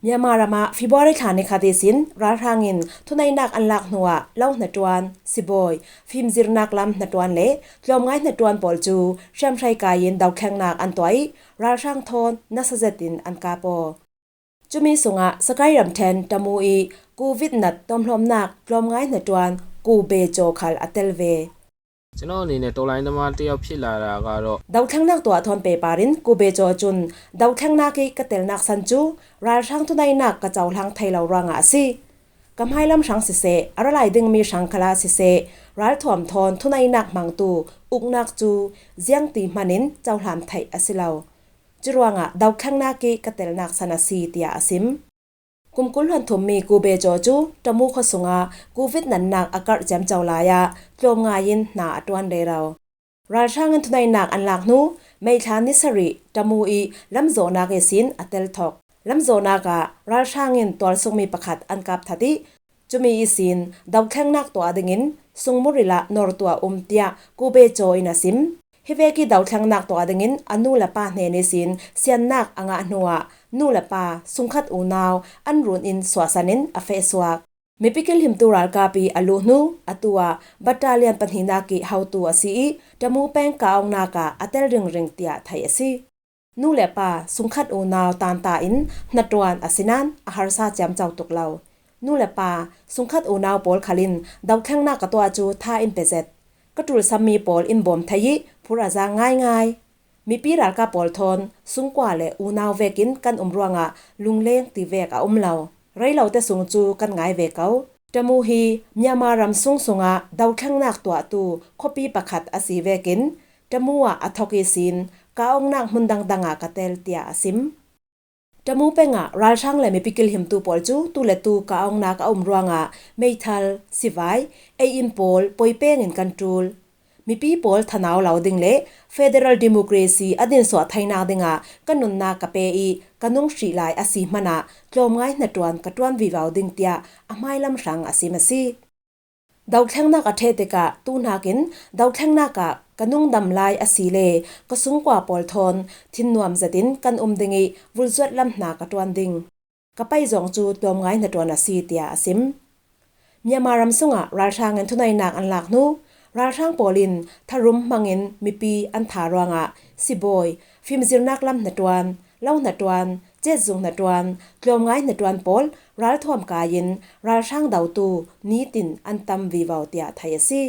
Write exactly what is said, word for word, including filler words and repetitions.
Myanmar ramah February thla ni khat ihsin ralhrang in thuneihnak an lak hnuah lo hnaṭuan, sibawi, fimzirnak lam hnaṭuan le tlawmngai hnaṭuan pawl cu hriamhrei kai in dothlennak an tuah ih ralhrang thawn nasa zetin an kap aw. Cumi sungah Sagaing ramṭhen Tamu ih Covid nat tawmhlawmnak tlawmngai hnaṭuan Ku Be Caw khal a tel ve. ကျွန်တော်အနေနဲ့ တော်လှန်ရေးသမားတစ်ယောက်ဖြစ်လာတာကတော့ Dothlennak tuah thawn pehpar in Ku Be Caw cun dothlennak ih ka telnak san cu ralhrang thuneihnak ka cohlang thei lo ruangah a si. Ka hmailam hrang siseh, a ra lai dingmi hrang khalah siseh, ralthuam thawn thuneihnak hmangtu uknak cu ziangti hman in cohlan theih a si lo. Curuangah dothlennak ih ka telnak san a si, tiah a sim. Kum kul hluan thummi Ku Be Caw cu Tamu khua sungah Covid natnak a karh ciamco lai ah tlawmngai in hna a ṭuan rero. Ralhrang in thuneihnak an lak hnu, May thla ni sarih Tamu ih lamzawhnak ihsin a tel thok. Lamzawhnak ah ralhrang in tualsungmi pakhat an kap that ih, cumi ihsin dothlennak tuah dingin sungmuril ah nortu a um, tiah Ku Be Caw in a sim. Hi vek ih dothlennak tuah dingin a nu le pa hnen ihsin siannak a ngah hnuah nu le pa sungkhat unau an run in suahsan in a feh suak. Mipi kilhimtu ralkap ih a luh hnu atu ah battalion pahnihnak ih hotu a si ih Tamu peng kah awknak ah a tel ringring, tiah theih a si. Nu le pa sungkhat unau tanta in hnaṭuan a si nain a harsa ciamco tuk lo. Nu le pa sungkhat unau pawl khal in dothlennak ka tuah cu tha in pe zet. Ka ṭulsammi pawl in bawm thei ih phur a zaang ngaingai. Mipi ralkap pawl thawn sungkua le unau vekin kan um ruangah lungleng ti vek a um lo. Rei lote sung cu kan ngai ve ko. Tamu hi Myanmar ram sung sungah dothlennak tuahtu khuapi pakhat a si vekin Tamu ah a thok ihsin kah awknak hmun dangdang ah ka tel, tiah a sim. Tamu peng ah ralhrang le mipi kilhimtu pawl cu tu le tu kah awknak a um ruangah meithal, sivai, ei-in pawl poi peng in kan ṭul. Mipi pawl thanau lo ding le federal democracy a dinsuah theinak dingah ka nunnak ka pe ih ka nung hrih lai a si hmanah tlawmngai hnaṭuan ka ṭuan vivo ding, tiah a hmailam hrang a sim a si. Dothlennak a ṭheh tikah tuhnakin dothlennak ah ka nungdam lai a si le ka sungkua pawl thawn thinnuam zetin kan um ding ih vulzuat lam hna ka ṭuan ding. Ka paizawng cu tlawmngai hnaṭuan a si, tiah a sim. Myanmar ram sungah ralhrang in thuneihnak an lak hnu, ralhrang pawl in tharum hmangin mipi an tha ruangah sibawi, fimzirnak lam hnaṭuan, lo hnaṭuan, cetzung hnaṭuan, tlawmngai hnaṭuan pawl ralthuam kai in ralhrang dotu nitin an tam vivo, tiah theih a si.